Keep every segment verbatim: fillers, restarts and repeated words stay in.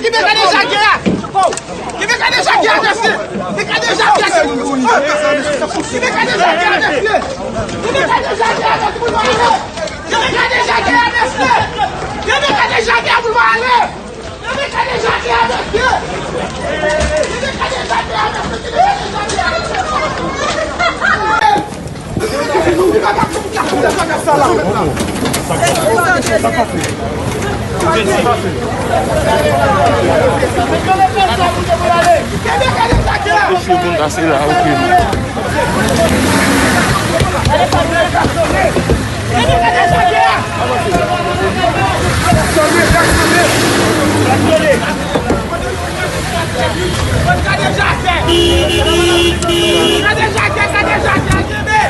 Kenbe kadejake a! Kenbe kadejake a, mesye! Kenbe kadejake a, mesye! Kenbe kadejake a, mesye! Kenbe kadejake a, mesye! Kenbe kadejake a, mesye! Kenbe kadejake a pou l pa ale! Kenbe kadejake a, mesye! Kenbe kadejake a, mesye! Kenbe kadejake a, mesye! Gade Jakè! Gade Jakè, gade Jakè, kenbe!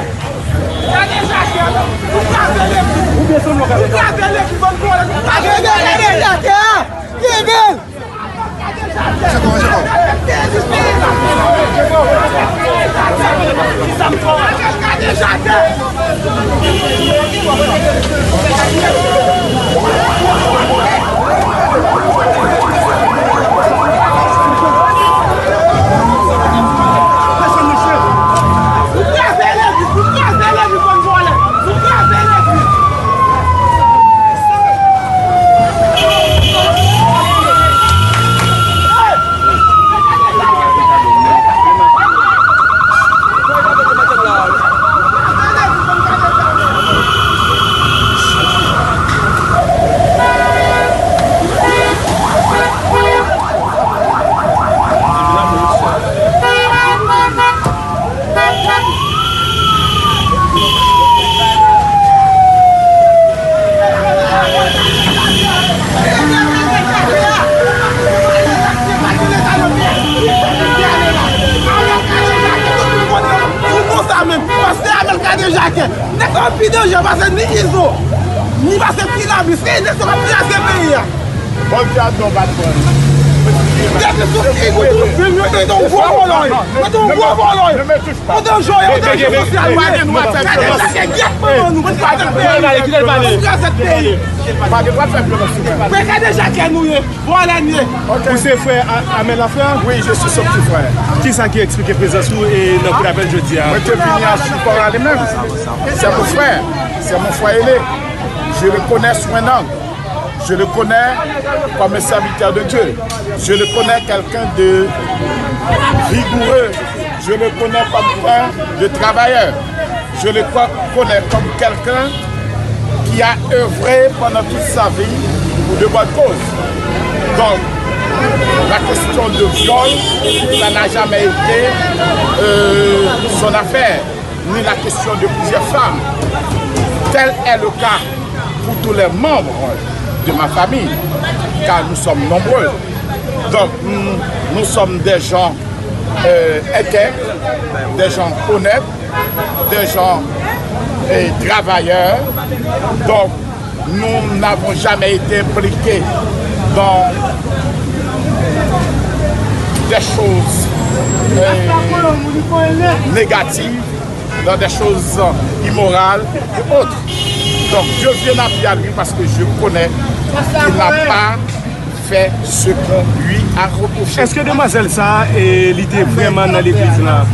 Gade Jakè! Nou kraze legliz! Nou kraze legliz, bann vòlè, nou kraze legliz! Gade Jakè! Kenbe! Gade Jakè! Gade Jakè! Ou konsa menm, pastè Amel Kadejakè, nèg la pi danje pase ni Izo, ni pase Ti Labis, se nèg sa k ap kraze peyi a. Bòl te a non bat bòl. Depi sou figi w tou, mete yon gwo vòlò. Mete yon gwo vòlò. Ou danje, ou danje sosyal, ou danje. Gade sa, se gyèt manman nou, mwen pa gade peyi. Ou gazèt peyi. Pa gen dwa fè vyolans sou mwen. Mwen gade Jakè nou ye, vòlè n ye. Ou se frè A-, Amel Lafrè? Oui, je suis son petit frère. Kisa ki eksplike prezans ou e nan Kout Apèl jodi a? Mwen te vini an sipò a li menm. C'est mon frère, c'est mon frère aîné. Je le connais sou un angle. Je le connais comme un serviteur de Dieu. Je le connais quelqu'un de rigoureux. Je le connais comme un de travailleur. Je le co-, connais comme quelqu'un qui a œuvré pendant toute sa vie pour de bonnes causes. Donc, la question de viol, ça n'a jamais été, euh, son affaire. Ni la question de plusieurs femmes. Tel est le cas pour tous les membres de ma famille, car nous sommes nombreux. Donc, nous, nous sommes des gens, euh, intègres, des gens honnêtes, des gens, euh, travailleurs. Donc, nous n'avons jamais été impliqués dans des choses, euh, négatives, dans des choses immorales et autres. Donc, je viens en appui à lui parce que je connais qu'il n'a pas fait ce qu'on lui a reproché. Èske demwazèl sa a, e, li te vrèman nan legliz la?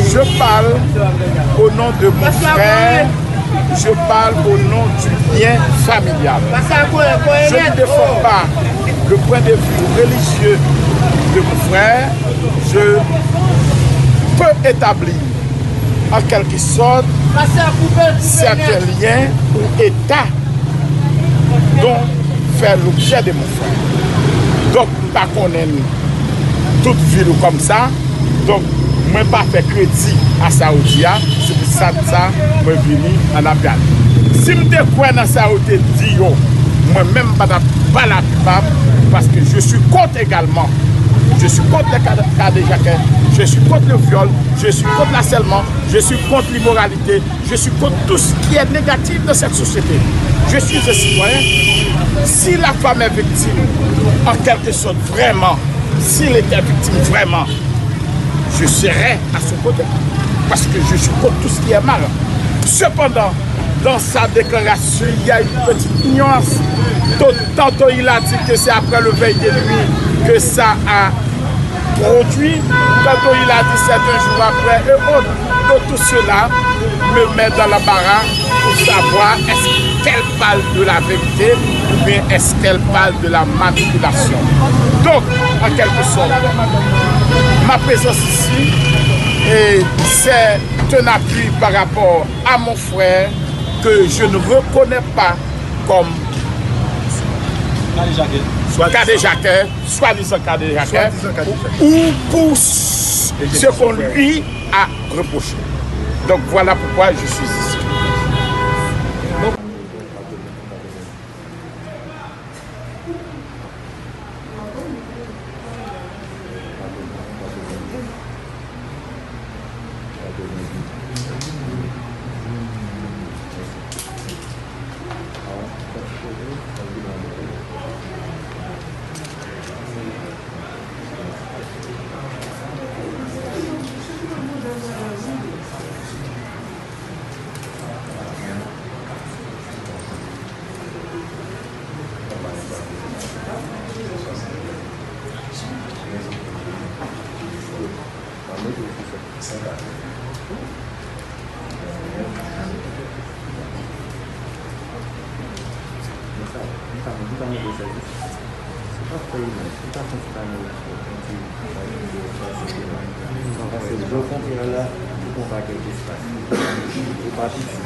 Je parle au nom de mon frère, je parle au nom du lien familial. Je ne défends pas le point de vue religieux de mon frère, je peux établir en quelque sorte certains liens ou états dont fait l'objet de mon frère. Donk, m pa konnen tout vi l kòmsa. Donk, mwen pa fè kredi a sa yo di a. Se pou sa, sa, mwen vini an apèl. Si m te kwè nan sa yo te di yo, mwen menm m pa t ap pale avè m, paske je suis contre également. Je suis contre les cad-, carjackings, je suis contre le viol, je suis contre l'harcèlement, je suis contre l'immoralité, je suis contre tout ce qui est négatif dans cette société. Je suis un citoyen. Si la femme est victime, en quelque sorte, vraiment, s'il était victime vraiment, je serai à son côté. Parce que je suis contre tout ce qui est mal. Cependant, dans sa déclaration, il y a une petite nuance Tantôt il a dit que c'est après le veille de nuit que ça a produit, tantôt il a dit c'est un jour après et autres. Donc tout cela me met dans l'embarras pour savoir est-ce qu'elle parle de la vérité ou bien est-ce qu'elle parle de la manipulation. Donc, en quelque sorte, ma présence ici, eh, c'est un appui par rapport à mon frère que je ne reconnais pas comme kadejakè, swadizan kadejakè, ou pour ce qu'on lui a reproché. Donc voilà pourquoi je suis ici. Sa pa fè imaj, se pa konsa nou fè konti. Sa pase, jan w konprann la, li pran pa kèk espas. Li pa piti.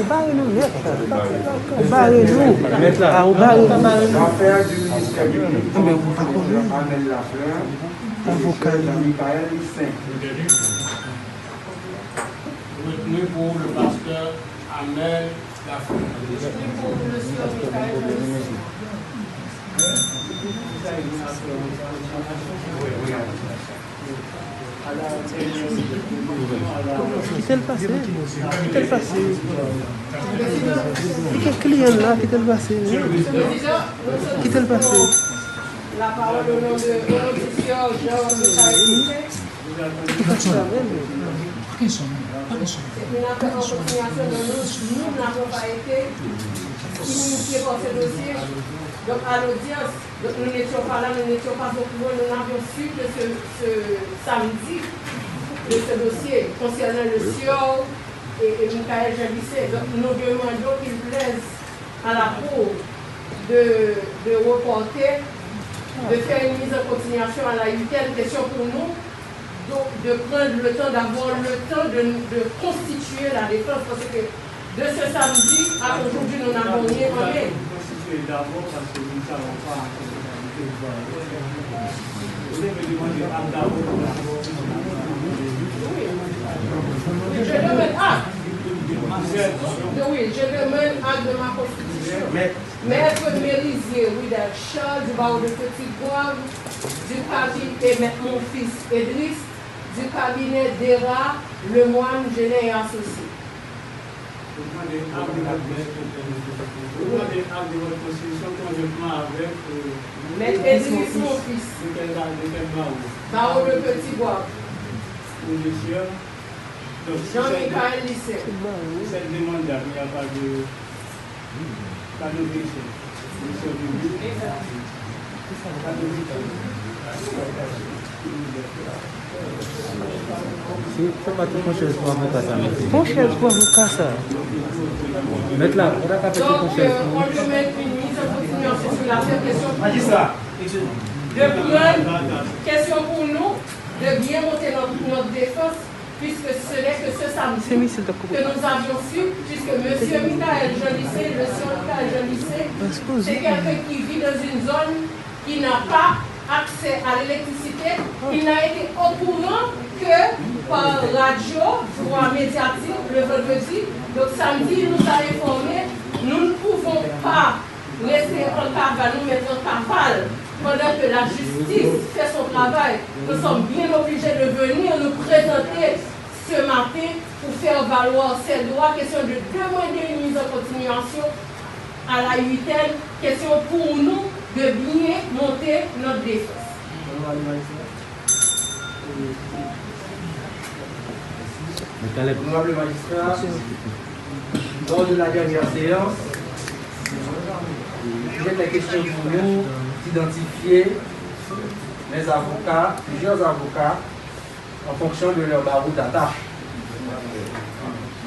Ou bare nou nèt. Ou bare nou. A, ou bare nou. Enben, ou pa konnen. Avoka li. Retenue pour le pasteur Amel Lafleur. Kite l pase. Kite l pase. Kite kliyan la, kite l pase. Kite l pase. La parole au nom de, au nom du sieur Jean Michel Toussaint. Ki fason? Pa gen son non. Pa gen son non. C'est une affaire en continuation de nous. Nous n'avons pas été initiés par ce dossier. Donc, à l'audience, donc, nous n'étions pas là, nous n'étions pas au courant, nous n'avions su que ce, ce samedi de ce dossier concernant le sieur et, et Michael Jean Bisset. Donc, nous demandons qu'il plaise à la Cour de, de reporter, de faire une mise en continuation à la huitaine. Question pour nous, Donc, de prendre le temps, d'avoir le temps de, de constituer la défense, parce que de ce samedi à aujourd'hui, nous n'avons rien en main. Constituer d'abord parce que nous ne savons pas. Vous devez demander acte d'abord. Oui, je demande acte. Oui, je demande acte de ma constitution. Maître Mérisier Widad Charles du barreau de Petit Goâve, du cabinet, et Maître Monfils Edris, du cabinet Dera Lemoine Genet et Associés. Vous demandez acte de votre, vous demandez acte de votre constitution conjointement avec, euh, Maître Edris Monfils. De quel ba-, de quel barreau? Barreau de Petit Goâve. Ou de sieur? Donc, si cette, Jean-Michel Lucien. Si cette demande-là, il n'y a pas de, pas d'objection. Monsieur le juge. Pas d'objection. Si, fè pati pran chèz pou avoka sa, mesye. Pran chèz pou avoka sa. Mèt la, ou ta ka pete pran chèz pou mwen. Majistra, de prendre question pour nous, de bien monter notre, notre défense, puisque ce n'est que ce samedi que nous avions su, puisque monsieur Michael Jean Lycée, le sieur Michael Jean Lycée, c'est quelqu'un qui vit dans une zone qui n'a pas accès à l'électricité, il n'a été au courant que par radio, voie médiatique, le vendredi. Donc samedi, il nous a informé, nous ne pouvons pas rester en cavale, nous mettre en cavale pendant que la justice fait son travail. Nous sommes bien obligés de venir nous présenter ce matin pour faire valoir ses droits, question de demander une mise en continuation à la huitaine, question pour nous de bien monter notre défense. Honorable magistrat, lors de la dernière séance, il était question pour nous d'identifier les avocats, plusieurs avocats, en fonction de leur barreau d'attache.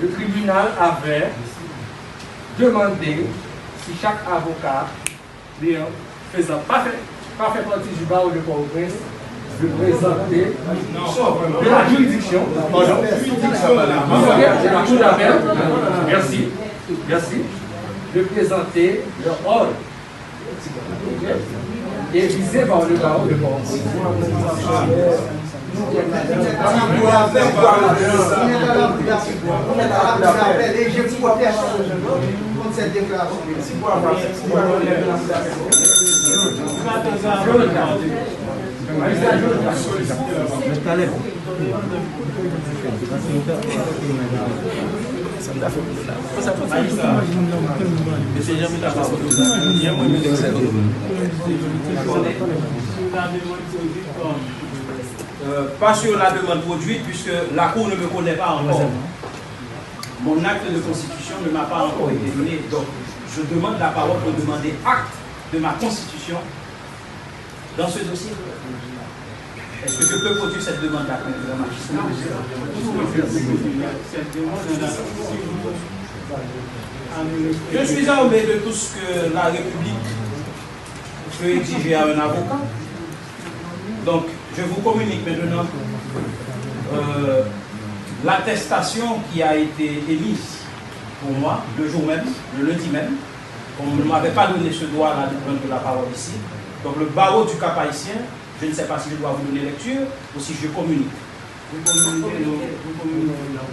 Le tribunal avait demandé si chaque avocat, bien, faisant, pas fait, pas fait partie du barreau de Port-au-Prince, de présenter de la juridiction, pardon, de la cour d'appel, merci, merci, de présenter leur ordre et visé par le barreau de Port-au-Prince. Euh, pas sur la demande produite, puisque la Cour ne me connaît pas encore. Mon acte de constitution ne m'a pas encore été donné, donc je demande la parole pour demander acte de ma constitution dans ce dossier. Est-ce que je peux produire cette demande-là, président magistrat ? Je suis armé de tout ce que la République peut exiger à un avocat. Donc, je vous communique maintenant, euh, l'attestation qui a été émise pour moi le jour même, le lundi même. On ne m'avait pas donné ce droit-là de prendre la parole ici. Donc, le barreau du Cap-Haïtien, je ne sais pas si je dois vous donner lecture ou si je communique. Vous communiquez, non, vous communiquez, non.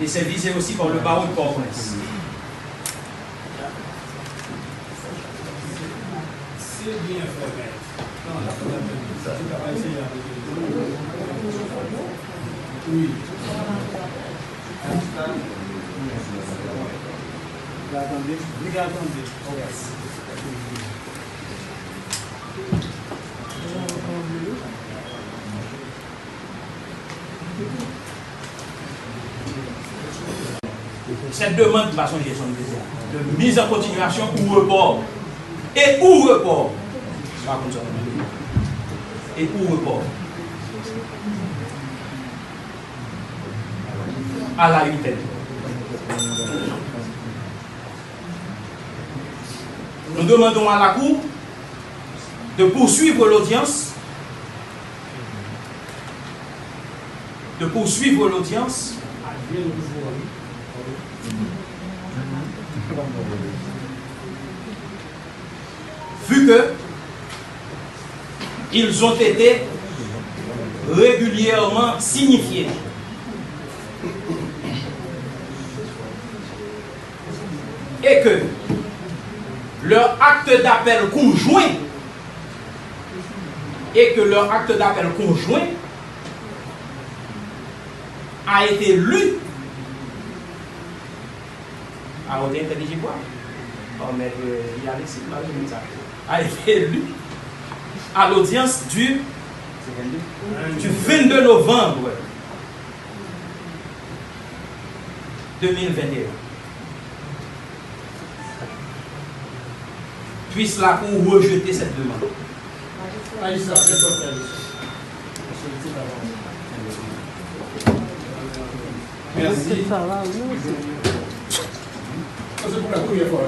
Et c'est visé aussi par le barreau de Port-au-Prince. Se byen fè, mèt. Non, la, la, la, sa, se pa eseye avèk yo. Wi. Li ka tande, li ka tande. Cette demande, m pa sonje sa m te di a, de mise en continuation ou report. Et ou report. M pa konn sa w mande. Et ou report. À la huitaine. Nous demandons à la Cour de poursuivre l'audience de poursuivre l'audience, vu que ils ont été régulièrement signifiés et que leur acte d'appel conjoint et que leur acte d'appel conjoint a été lu à haute intelligible voix par maître Guy Alexis, malgré sa, a été lu à l'audience du, du vingt-deux novembre deux mille vingt et un. Puisse la Cour rejeter cette demande. Majistra, fè sòti a mesye. Mèsi. Sa se pou la premyè fwa.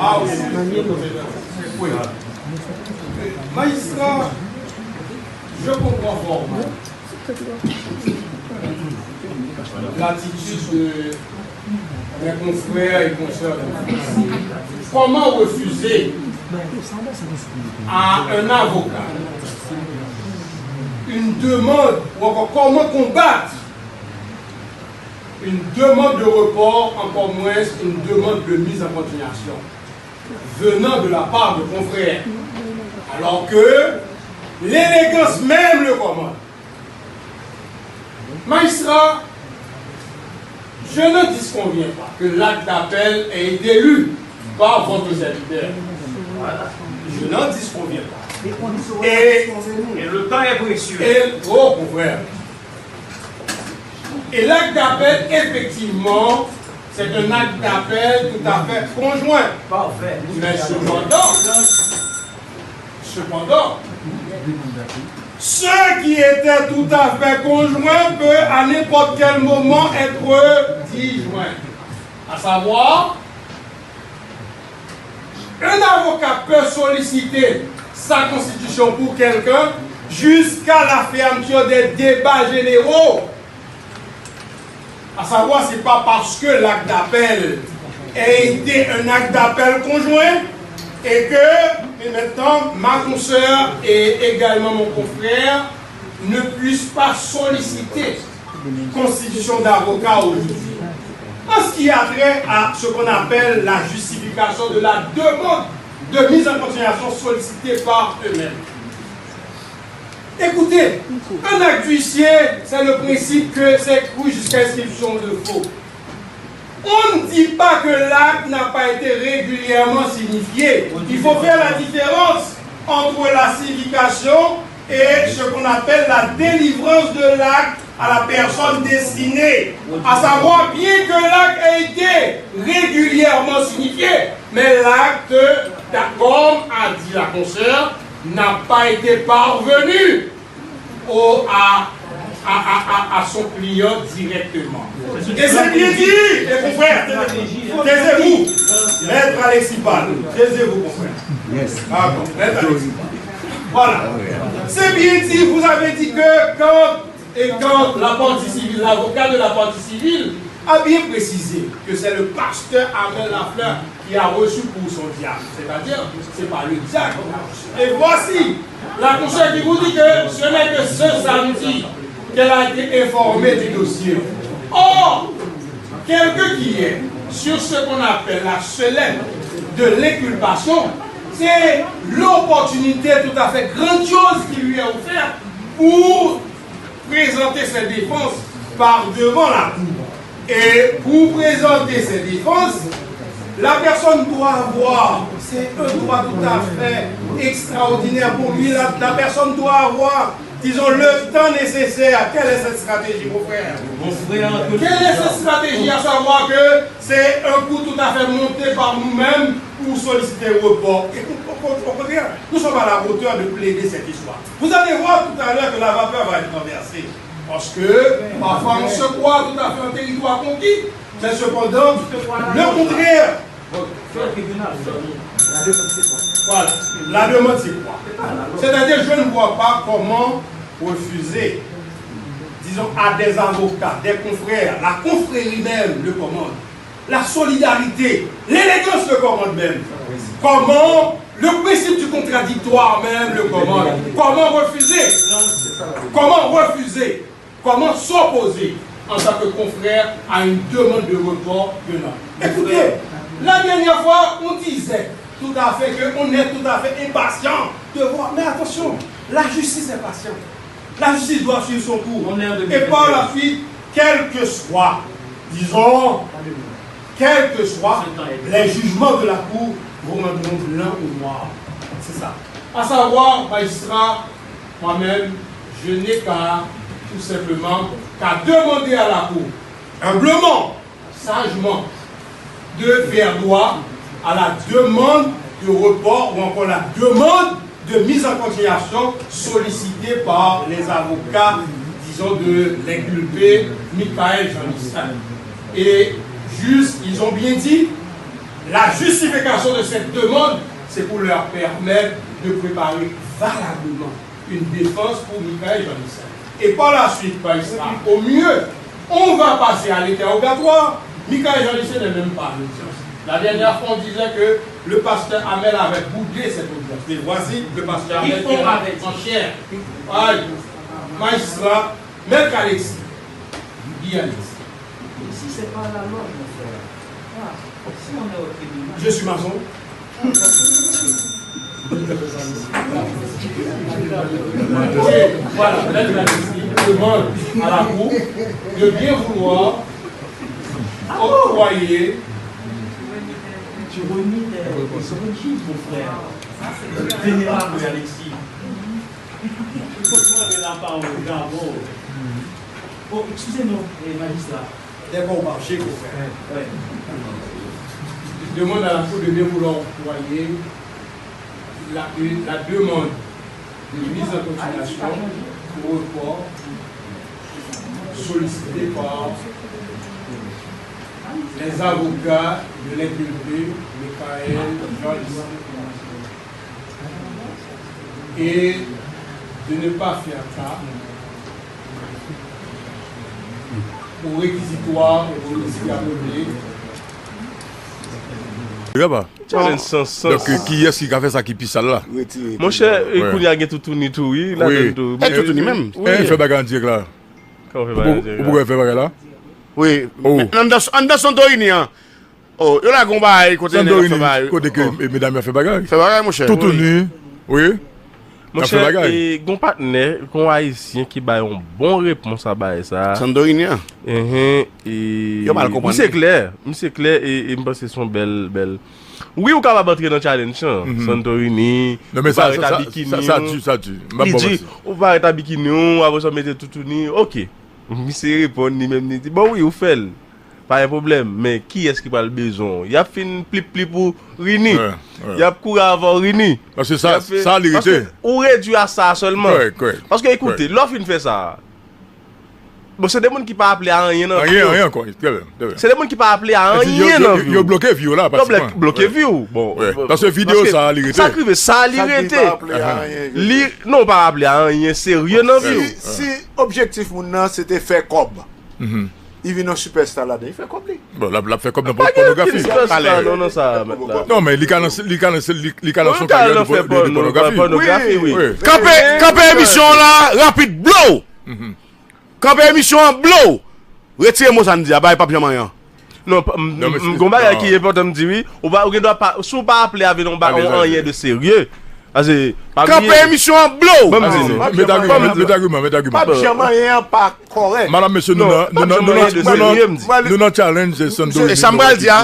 Ah, oui. Oui. Magistrat, je comprends fort mal l'attitude de mes confrères et consoeurs de la France. Comment refuser à un avocat une demande, ou encore comment combattre une demande de report, encore moins une demande de mise en continuation, venant de la part de confrères, alors que l'élégance même le commande. Magistrat, je ne disconviens pas que l'acte d'appel ait été lu par votre serviteur. Je n'en disconviens pas. Et, et le temps est précieux. Et, oh, confrère. Et l'acte d'appel, effectivement, c'est un acte d'appel tout à fait conjoint. Parfait. Mais cependant, cependant, ce qui était tout à fait conjoint peut à n'importe quel moment être disjoint. À savoir, un avocat peut solliciter sa constitution pour quelqu'un jusqu'à la fermeture des débats généraux. À savoir, c'est pas parce que l'acte d'appel a été un acte d'appel conjoint et que, et maintenant, ma consoeur et également mon confrère ne puissent pas solliciter constitution d'avocat aujourd'hui. En ce qui a trait à ce qu'on appelle la justification de la demande de mise en continuation sollicitée par eux-mêmes. Écoutez, un acte d'huissier, c'est le principe que c'est cru jusqu'à inscription de faux. On ne dit pas que l'acte n'a pas été régulièrement signifié. Il faut faire la différence entre la signification et ce qu'on appelle la délivrance de l'acte à la personne destinée. À savoir, bien que l'acte ait été régulièrement signifié, mais l'acte, comme a dit la consoeur, n'a pas été parvenu au, à, à, à, à, à son client directement. Et c'est bien dit, mes confrères, taisez-vous. Maître Alexis parle. Taisez-vous, confrère. Pardon, Maître Alexis parle. Voilà. C'est bien dit, vous avez dit que quand, et quand la partie civile, l'avocat de la partie civile a bien précisé que c'est le pasteur Armel Lafleur qui a reçu pour son diacre, c'est-à-dire, c'est pas le diacre. Et voici la consoeur qui vous dit que ce n'est que ce samedi qu'elle a été informée du dossier. Or, quel que qu'il est, sur ce qu'on appelle la sellette de l'inculpation, c'est l'opportunité tout à fait grandiose qui lui est offerte pour présenter ses défenses par devant la cour. Et pour présenter ses défenses, la personne doit avoir, c'est un droit tout à fait extraordinaire pour lui, la, la personne doit avoir, disons, le temps nécessaire. Quelle est cette stratégie, mon frère? Mon frère, quelle est cette stratégie, à savoir que c'est un coup tout à fait monté par nous-mêmes pour solliciter report? Et au, au, au contraire, nous sommes à la hauteur de plaider cette histoire. Vous allez voir tout à l'heure que la vapeur va être renversée. Parce que parfois on se croit tout à fait en territoire conquis, mais cependant, le contraire. Voilà. La demande, c'est quoi? C'est-à-dire, je ne vois pas comment refuser disons, à des avocats, des confrères, la confrérie même le commande, la solidarité, l'élégance le commande même. Comment le principe du contradictoire même le commande. Comment refuser? Comment refuser? Comment s'opposer en tant que confrère à une demande de report de l'âme? Écoutez, la dernière fois, on disait tout à fait que on est tout à fait impatient de voir. Mais attention, la justice est patiente. La justice doit suivre son cours. Et par la suite, quel que soit, disons, quel que soit, les jugements de la cour vous rendront blanc ou noir. C'est ça. À savoir, magistrat, moi-même, je n'ai qu'à, tout simplement, qu'à demander à la cour, humblement, sagement, de faire droit à la demande de report ou encore la demande de mise en conciliation sollicitée par les avocats, disons, de l'inculpé Michael Jean-Lucien. Et juste, ils ont bien dit, la justification de cette demande, c'est pour leur permettre de préparer valablement une défense pour Michael Jean-Lucien. Et par la suite, magistrat, au mieux, on va passer à l'interrogatoire. Michael Jean-Lucien n'est même pas à l'audience. La dernière fois, on disait que le pasteur Amel avait boudé cette audience. Mais voici le pasteur Amel qui est en chair. Aïe, magistrat, maître Alexis, Guy Alexis. Si c'est pas la loi, mon frère. Ah, si on est au tribunal. Je suis maçon. Voilà, maître Alexis demande à la cour de bien vouloir octroyer Tu remis tes, tes origines, mon frère. Vénérable Alexis. Faut demander la parole d'abord. Oh, excusez-nous, eh, magistrat. D'accord, on va chez vous, frère. Ouais. Demande à la cour de bien vouloir octroyer la, la demande de mise en conciliation pour report sollicitée par les avocats de l'inculpé Michael Jean Lucien et de ne pas faire cas au réquisitoire et au réquisitoire appelé. Challenge sans sans. Donk, kiyès ki ka fè sa ki pi sal la? Monchè, e kounye a gen toutouni tou, wi, ladann tou. E toutouni menm? Wi. Fè bagay an dirèk la. Kòman fè bagay an dirèk la? Ou poko fè bagay la? Wi. Anndan, anndan Santorini an. Oh, yo lage yon bagay kote nèg yo fè bagay. Santorini, kote ke medam yo fè bagay. Fè bagay, monchè. Toutouni. Wi. Monchè, e, gon patnè, gon ayisyen ki bay yon bon repons a bagay sa. Santorini an. Enhen, e, yo mal konprann. Misye klè, misye klè, e, e m panse se yon bèl, bèl. Wi, ou kapab antre nan challenge lan. Santorini, ou parèt a bikini w. Li di, ou parèt a bikini w, apre sa w mete toutouni, ok. Misye reponn, li menm, li di, bon, wi, ou fè l. Pa gen pwoblèm, men kiyès ki pral bezwen w? Y ap fin plip plip ou rini. Y ap kouri avè w rini. Paske sa, sa li rete. Paske ou redui a sa sèlman. Kòrèk, kòrèk. Paske, ekoute, lè w fin fè sa, bon, se de moun ki pa aple a anyen nan vi yo. Anyen, anyen ankò, trè byen, trè byen. Se de moun ki pa aple a anyen nan vi yo. Yo bloke vi yo la, pratikman. Yo bloke vi w. Bon, paske videyo sa, li rete. Sa k rive, sa, li rete. Li, non, ou pa aple a anyen serye nan vi w. Si, si objektif moun nan, se te fè kòb. Li vin yon sipèsta ladan, li fè kòb li. Bon, l ap, l ap fè kòb nan pònografi. Non, men li ka lanse, li ka lanse, li, li ka lanse yon karyè de pò-, de, de pònografi. Wi. Kanpe, kanpe emisyon an la, rapid, blow! Kanpe emisyon an, blow! Retire mo sa n di a, bay pap janm anyen. Non, m, m, m gon bagay ki enpòtan m di, wi. Ou pa, ou gen dwa pa, si w pa aple avè yon ba-, yon anyen de serye, Pase, pa bliye. Kanpe emisyon an, blow! Ban m di nou. Met agiman, met agiman, met agiman. Pap janm anyen an pa kòrèk. Madam, mesye, nou nan, nou nan, nou nan, nou nan, nou nan challenge Sandro. E sa m pral di a.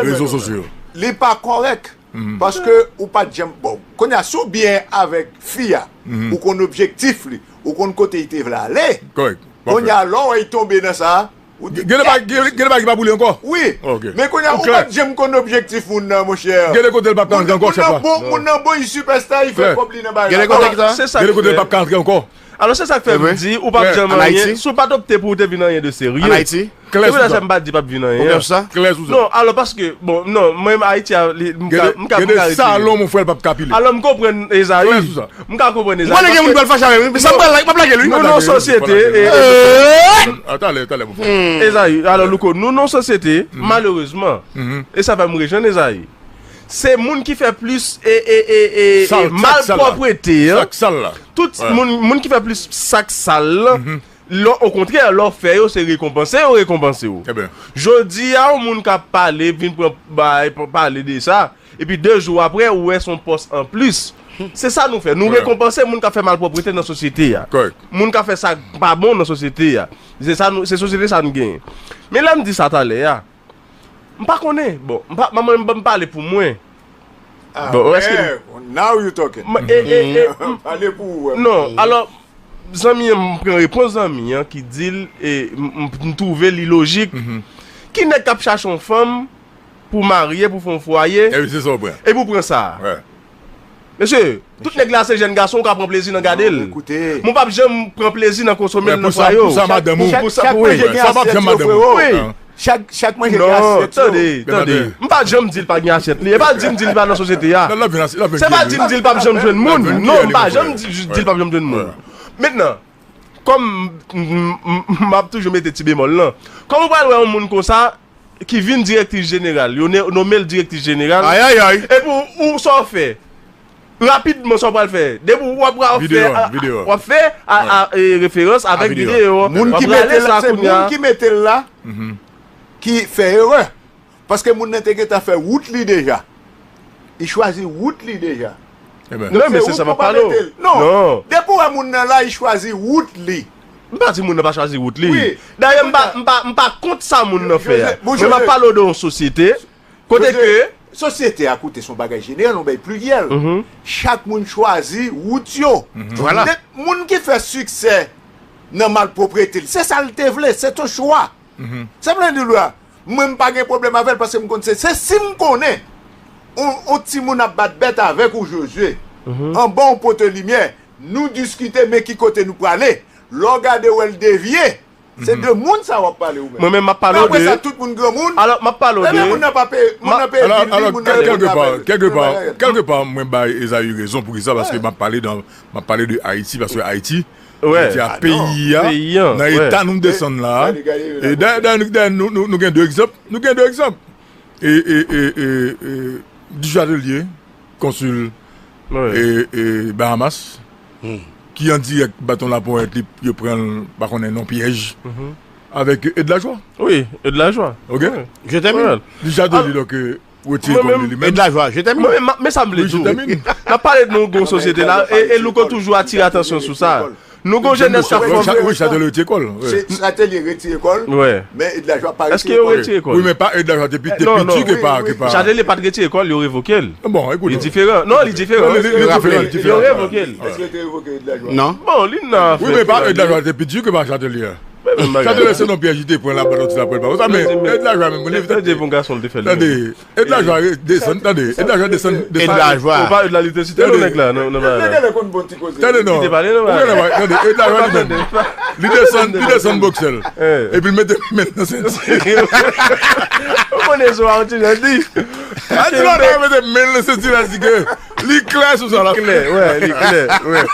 Rezo sosyo. Li pa kòrèk. Paske ou pa t janm, bon, kounye a, si w byen avèk fi a, ou konn objektif li, ou konn kote li te vle ale. Kòrèk. Kounye a, lè w wè l tonbe nan sa, Gen de bagay, gen, gen de bagay ki pa boule ankò? Wi. Ok. Men kounye a, ou pa t janm konn objektif moun nan, monchè. Gen de kote l p ap ka rantre ankò, chèf la. Moun nan bon, moun nan bon, li sipèsta, li fè kòb li nan bagay la. Gen de kote ki sa? Gen de kote l p ap ka rantre ankò. Alò, se sa k fè m di, ou p ap janm anyen, si w pa t opte pou w te vin anyen de serye. Ann Ayiti? Se pou sa m pa t di p ap vin anyen. Ou menm sa? Klè sou sa. Non, alò, paske, bon, non, mwen menm Ayiti a, li, m ka, m ka, m ka retire. Gen de salon, mon frè, l p ap ka pile. Alò, m konprann Ezayi. Klè sou sa. M ka konprann Ezayi. Mwen, gen moun pral fache avè m, wi. Sa m pral like, m ap lage l, wi. Nou nan yon sosyete, e, e, Ah, talè, talè, mon frè. Ezayi, alò, Louko, nou nan yon sosyete, malerezman, e sa fè m rejwenn Ezayi. Se moun ki fè plis e, e, e, e, e malpwòpte an. Tout moun, moun ki fè plis sa k sal lan, lè, okontrè, lè w fè yo, se rekonpanse yo rekonpanse w. Jodi a, yon moun k ap pale, vin pran bay, pale de sa, epi de jou apre, ou wè se yon pòs anplis. Se sa nou fè. Nou rekonpanse moun k ap fè malpwòpte nan sosyete a. Moun k ap fè sa k pa bon nan sosyete a. Se sa nou, se sosyete sa nou genyen. Men lè m di sa talè a, M pa konnen. Bon, m pa, mwen menm, ban m pale pou mwen. Ah, bon, yeah, now you talking. Pale pou ou. Non, alò, zanmi an, m pran repons zanmi an ki di l, e m, m, m twouve li lojik. Ki nèg k ap chache yon fanm pou marye, pou fè yon fwaye, epi w pran sa a? Mesye, tout nèg la se jèn gason, ou ka pran plezi nan gade l. Men w p ap janm pran plezi nan konsome l nan fwaye w. Pou sa, madanm ou. Pou sa, pou, wi. Sa p ap janm madanm ou. Wi. Chak, chak manje gen asyèt yo. Non, tande, tande. M pa janm di l pa gen asyèt li. E pa di m di li pa nan sosyete a. Se pa di m di l p ap janm jwenn moun. Non, m pa janm di, di l p ap janm jwenn moun. Mentnan, kòm m, m, m, m ap toujou mete ti bemòl lan. Kòm ou pral wè yon moun konsa, ki vin direktris jeneral, yo ne- nonmen l direktris jeneral. Ayayay. Epi ou, ou sa w fè? Rapidman, sa w pral fè? Depi w ap, w ap fè, w ap fè a, a, e, referans avèk videyo an. Moun ki mete l la, se moun ki mete l la ki fè erè. Paske moun nan te gentan fè wout li deja. Li chwazi wout li deja. Non, men se sa m ap pale w. Non. Depi w wè moun nan la, li chwazi wout li. M pa di moun nan pa chwazi wout li. Dayè, m pa, m pa, m pa kont sa moun nan fè a. Men m ap pale w de yon sosyete kote ke. Sosyete a, koute, se yon bagay jeneral, yon bagay pliryèl. Chak moun chwazi wout yo. Vwala. Moun ki fè siksè nan malpwoprete l, se sa l te vle, se yon chwa. Senpleman di w la, mwen m pa gen pwoblèm avè l paske m konn se, se si m konnen on, on timoun ap bat bèt avèk ou Jozye, anba on pote limyè, nou diskite men ki kote nou prale, lè w gade w wè l devye, se de moun sa w ap pale ou menm. Mwen menm m ap pale w de. Men apre sa tout moun granmoun. Alò, m ap pale w de. Ebyen moun nan pa peye, moun nan peye bil li, moun nan peye moun nan peye. Kèlkepa, kèlkepa, kèlkepa, mwen bay Ezayi rezon poukisa, paske m ap pale de, m ap pale de Ayiti, paske Ayiti, Jodi a, peyi a, nan eta nou desann la a, e dayè, dayè, dayè, nou, nou, nou gen de egzanp, nou gen de egzanp. E, e, e, e, e, Duchâtelet, konsil, e, e, Bahamas, ki an dirèk baton laponyèt li, yo pran l, pa konnen non pyèj, avèk Ed Lajwa. Wi, Ed Lajwa. Ok? Duchâtelet, donk, e, Retire kò l li menm. Ed Lajwa, je t'aime. Mwen menm, men sa m vle di w. N ap pale de nou gon sosyete la, e, e Louko toujou atire atansyon sou sa. Nou gon jenès k ap fòme. Wi, Chatelie retire kò l. Chatelie retire kò l, men Ed Lajwa pa retire kò l. Èske yo retire kò l? Wi, men pa Ed Lajwa te pi, te pi di ke pa, ke pa. Chatelie pa t retire kò l, yo revoke l. Bon, ekout. Li diferan. Non, li diferan. Li diferan, li diferan. Yo revoke l. Èske yo te revoke Ed Lajwa? Non. Bon, li nan afè. Wi, men pa Ed Lajwa te pi di ke pa Chatelie. Chatelie se non pyèj li te pran la, ba l ti lapwèl pa konsa, men Ed Lajwa menm, li te. Tande, Ed Lajwa desann, tande, Ed Lajwa desann, desann. Ed Lajwa. Ou pa Ed la, li te site non nèg la, nan, nan bagay la. Tande non. Li te pale nan bagay la. Tande, Ed Lajwa li menm. Li desann, li desann bòksè l. Epi l mete men l nan senti. Ou konnen zo a, ou ti jan di. A di non, li mete men l nan senti la, di ke li klè sou sa la. Li klè, wè, li klè, wè.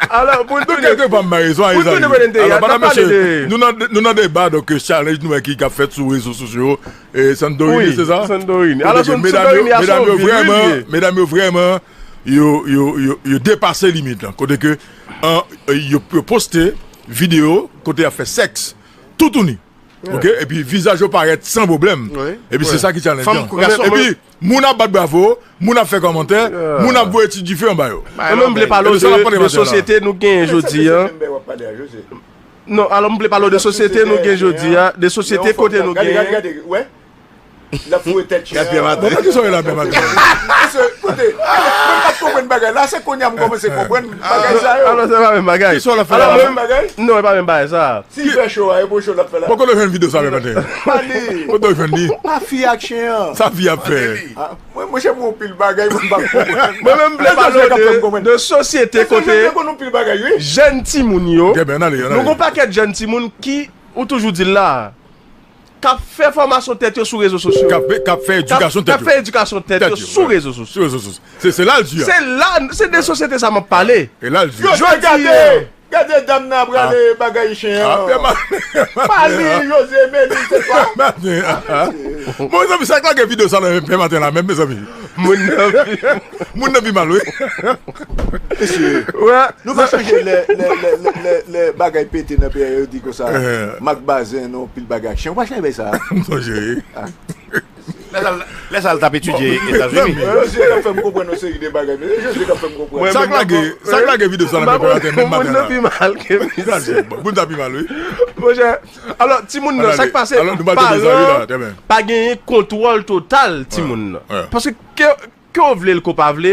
Alò, pou n tounen, kèlkepa m bay rezon a Ezayi. Alò, madanm, mesye, nou nan, nou nan deba, donk, challenge nou wè ki, k ap fèt sou rezo sosyo yo. E Santorini, se sa? Santorini. Alò, Santorini a se yon vil li ye. Medam yo vrèman, yo, yo, yo, yo depase limit lan. Kote ke, an, yo, yo poste videyo kote y ap fè sèks. Toutouni. Ok? Epi vizaj yo parèt san pwoblèm. Epi se sa ki challenge lan. Epi moun ap bat bravo, moun ap fè kòmantè, moun ap voye ti dife anba yo. Mwen menm m vle pale w de, de sosyete nou genyen jodi a. Non, alò m vle pale w de sosyete nou gen jodi a, de sosyete kote nou genyen. L ap foure tèt chen an. Bon, men kisa w wè la menm maten? Mesye, koute, mwen pa t konprann bagay la, se kounye a m kòmanse konprann bagay sa yo. Alò, se pa menm bagay. Kisa w ap fè la? Alò, menm bagay? Non, e pa menm bagay sa. Si l fè cho a, e bon cho l ap fè la. Bon, kote w jwenn videyo sa menm maten? Pa li. Kote w jwenn li? Pa fi ak chen an. Sa fi ap fè? Mwen, monchè, mwen yon pil bagay, mwen pa konprann. Mwen menm, m vle pale w de, de sosyete kote jèn timoun yo. Nou gon pakèt jèn timoun ki, ou toujou di l la, k ap fè fòmasyon tèt yo sou rezo sosyo. K ap fè edikasyon tèt yo. K ap fè edikasyon tèt yo sou rezo sosyo. Se la l di a. Se la, se de sosyete sa m ap pale. E la l di. Jodi a. Gade dam nan ap rale bagay chen an. Pa li, Jose, Meli, se kwa? Bon, mezanmi, sa k lage videyo sa nan pè maten la menm, mezanmi? Moun nan pi, moun nan pi mal, wi. Mesye, nou pa sonje lè, lè, lè, lè, lè, lè bagay pete nan peyi a, yo di konsa, Mak Bazen, non, pil bagay ak chen. Ou pa sonje sa? M sonje, wi. Lè sa l t ap etidye Etazini. Jose k ap fè m konprann yon seri de bagay. Mesye, Jose k ap fè m konprann. Sa k lage, sa k lage videyo sa nan pè maten menm maten la? Moun nan pi mal ke misye. Moun nan pi mal, wi. Monchè, alò, timoun nan, sa k pase, paran pa genyen kontwòl total timoun nan. Paske ke, ke w vle l, ke w pa vle,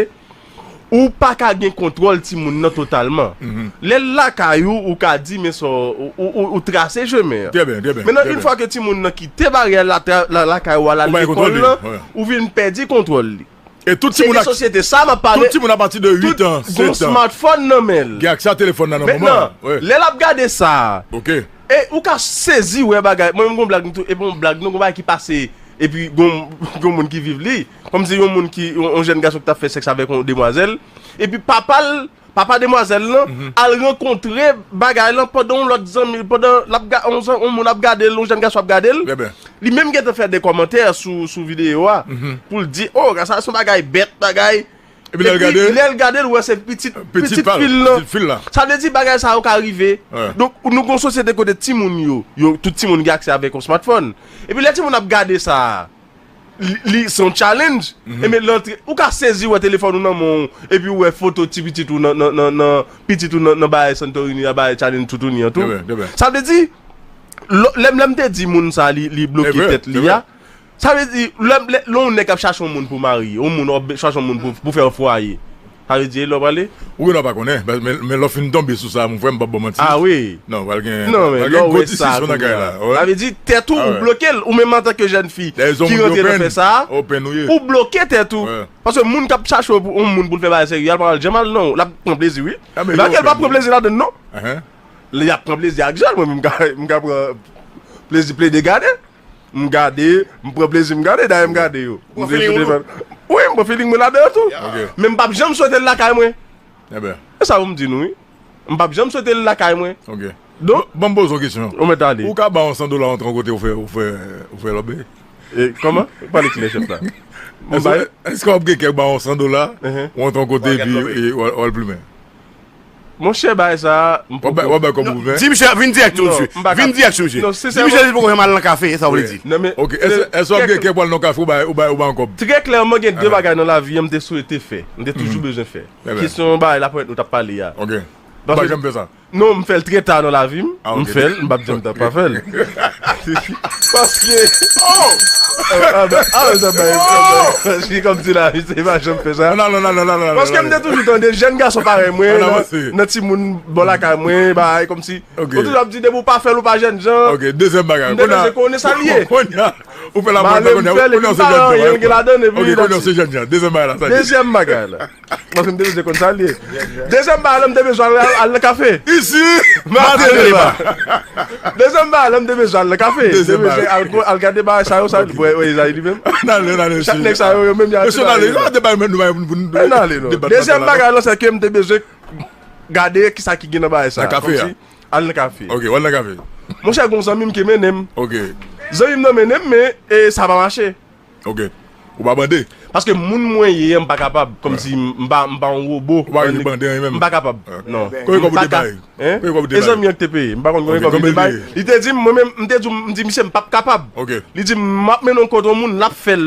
ou pa ka gen kontwòl timoun nan totalman. Lè l lakay ou, ou ka di, men sa, ou, ou, ou, ou trase chemen an. Trè byen, trè byen. Mentnan, yon fwa ke timoun nan kite baryè la, la, lakay ou a, l al lekòl lan, ou vin pèdi kontwòl li. E tout timoun, se de sosyete sa m ap pale. Tout timoun apati de uit an, sèt an, gon smartphone nan men l. Gen aksè a telefòn nan nan moman an. Mentnan, lè l ap gade sa, e ou ka sezi wè bagay. Mwen menm gon blag, e bon blag, non, gon bagay ki pase, epi gon, gon moun ki viv li. Kòmsi yon moun ki, yon, yon jèn gason ki t ap fè sèks avèk yon demwazèl, epi papa l, papa demwazèl lan, al rankontre bagay lan pandan yon lòt zanmi, pandan l ap ga-, yon zan-, yon moun ap gade l, yon jèn gason ap gade l. Li menm gentan fè de kòmantè sou, sou videyo a, pou l di, o, sa se yon bagay bèt, bagay. Epi lè l gade, lè l gade, l wè se pitit, pitit fi l lan. Sa vle di bagay sa yo ka rive. Donk, nou gon sosyete kote timoun yo, yo, tout timoun gen aksè avèk yon smartphone. Epi lè timoun ap gade sa, li, li se yon challenge. Ebyen, l antre, ou ka sezi wè telefòn ou nan men w, epi w wè foto ti pitit ou nan, nan, nan, nan, pitit ou nan, nan bagay Santorini a, bagay challenge toutouni an tou. Sa vle di, lè, lè m, lè m te di moun sa, li, li bloke tèt li a. Sa vle di, lè, lè, lè yon nèg ap chache yon moun pou marye, yon moun ap chache yon moun pou, pou fè yon fwaye. Sa vle di, e lè w prale? Ou gen dwa pa konnen, men, men lè w fin tonbe sou sa, mon frè, m p ap ba w manti. A wi. Non, pral gen, non, men pral gen gwo disisyon nan kay la. Sa vle di, tèt ou, ou bloke l. Ou menm antanke jèn fi ki rantre nan fè sa, ou bloke tèt ou. Paske moun k ap chache yon moun pou l fè bagay serye a, l pa pral janm al non. L ap pran plezi, wi. Bagay l p ap pran plezi ladann, non. Li ap pran plezi ak jèl, mwen menm, m ka, m ka pran plezi plede gade. M gade, m pran plezi m gade, dayè m gade yo. Wi, m pran feeling mwen ladan yo tou. Men m p ap janm swete l lakay mwen. E sa pou m di nou, wi. M p ap janm swete l lakay mwen. Donk, ban m poze w kesyon. Ou mèt ale. Ou ka ba yon san dola antre yon kote ou fè, ou fè, ou fè lòbe? Kòman? Pale klè, chèf la. Èske w ap gen kè ba yon san dola, ou antre yon kote epi w al plimen? Monchè, bagay sa a, m poko. W ap bay kòb ou ven? Di misye, vin dirèk sou misye. Vin dirèk sou misye. Di misye li poko janm al nan kafe, e sa w vle di. Ok, èske w ap gen kè pou al nan kafe ou bay, ou bay, ou bay yon kòb? Trè klèman, gen de bagay nan lavi an m te swete fè. M te toujou bezwen fè. Kesyon bagay la pwèt nou t ap pale a. Ok. Ou pa janm fè sa? Non, m fè l trè ta nan lavi m. M fè l, m p ap janm ta pa fè l. Paske. Oh! Ah, ah, ah, sa bay, sa bay. Paske kòmsi la, misye pa janm fè sa. Non, non, non, non, non, non. Paske m te toujou tande jèn gason parèy mwen, nan, nan timoun bò lakay mwen, bagay kòmsi. Ok. Ou toujou ap di, depi w pa fè l, ou pa jèn jan. Ok, dezyèm bagay. M te bezwen konnen sa l ye. Kounye a, ou fè la mwen fè kounye a, kounye a w se jèn jan. Ok, kounye a w se jèn jan. Dezyèm bagay la, sa l ye. Dezyèm bagay la. Paske m te bezwen konn sa l ye. Dezyèm bagay la, m te bezwen al, al nan kafe. Isi, Mateleba. Dezyèm bagay la, m te bezwen al nan kafe. M te bezwen al, al gade bagay sa yo, sa, wè, wè, sa li menm. Chak nèg sa yo, yo menm, y a ti bagay. Ann ale, non. Dezyèm bagay la, se ke m te bezwen gade kisa ki gen nan bagay sa. Nan kafe a. Al nan kafe. Ok, w al nan kafe. Monchè, gon zanmi m ki mennen m. Ok. Zanmi m nan mennen m, men, e, sa pa mache. Ok. Ou pa bande? Paske moun mwen ye a, m pa kapab. Kòmsi m pa, m pa yon wobo. Ou pa rive bande anyen menm? M pa kapab. Non. Konbyen kòb ou te bay? Hein? Konbyen kòb ou te bay? E zanmi an ki te peye. M pa konn konbyen kòb li te bay. Li te di m, mwen menm, m te di, m di, misye, m p ap kapab. Ok. Li di m, m ap mennen w kote yon moun, l ap fè l.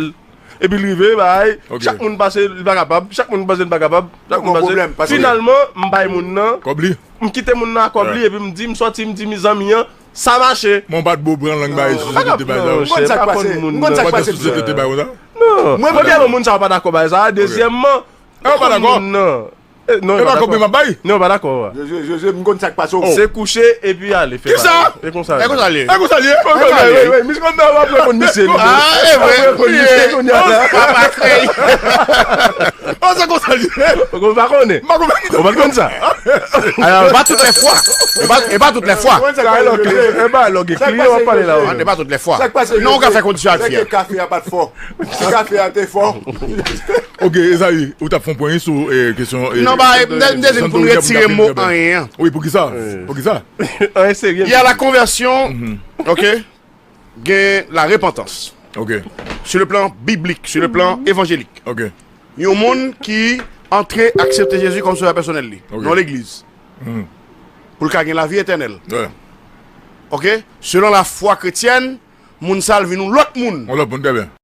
Epi l rive, bay. Ok. Chak moun pase, li pa kapab. Chak moun pase, li pa kapab. Chak moun pase. Finalman, m bay moun nan. Kòb li? M kite moun nan ak kòb li, epi m di, m sòti, m di, mi zanmi an, Sa mache. Mwen pa t bo pran lang bay sou sosyete bay sa. M konn sa k pase. M konn sa k pase. Sosyete te bay konsa. Non. Premyèman, moun sa yo pa dakò bay sa. Dezyèmman, Yo pa dakò. Non. Eh, non, E pa konbyen m ap bay? Non, pa dakò. Jose, Jose, m konn sa k pase w. Se kouche epi ale. Fè Kisa? E konsa. E konsa l ye. E konsa l ye? Wi, wi, wi, misye konn nan w ap reponn misye. Ah, e vre. Misye konn nan w ap reponn misye. Oh, se konsa l ye. Ou pa konnen. M pa konprann. Ou pa konn sa. Alors, e pa tout lè fwa. E pa, e pa tout lè fwa. E ba lòg kliyan w ap pale la. E pa tout lè fwa. Sa k pase? Non, ou ka fè kondisyon ak Nèg fè. Kafe a pa t fò. Si kafe a te fò. Ok, Esayi, ou t ap fè yon pwen sou kesyon. Non, ba, m te di pou n retire mo anyen an. Wi, pou ki sa? Pou ki sa? Anyen serye. Il y a la conversion, ok, gen la repentance. Ok. Sur le plan biblique, sur le plan évangélique. Ok. Yon moun ki antre aksepte Jezi kòm sovè pèsonèl li, Ok. nan legliz. Pou l ka gen lavi etènèl. Ouais. Ok? Selon la fwa kretyèn, moun sa l vin yon lòt moun. On lòt moun, trè byen.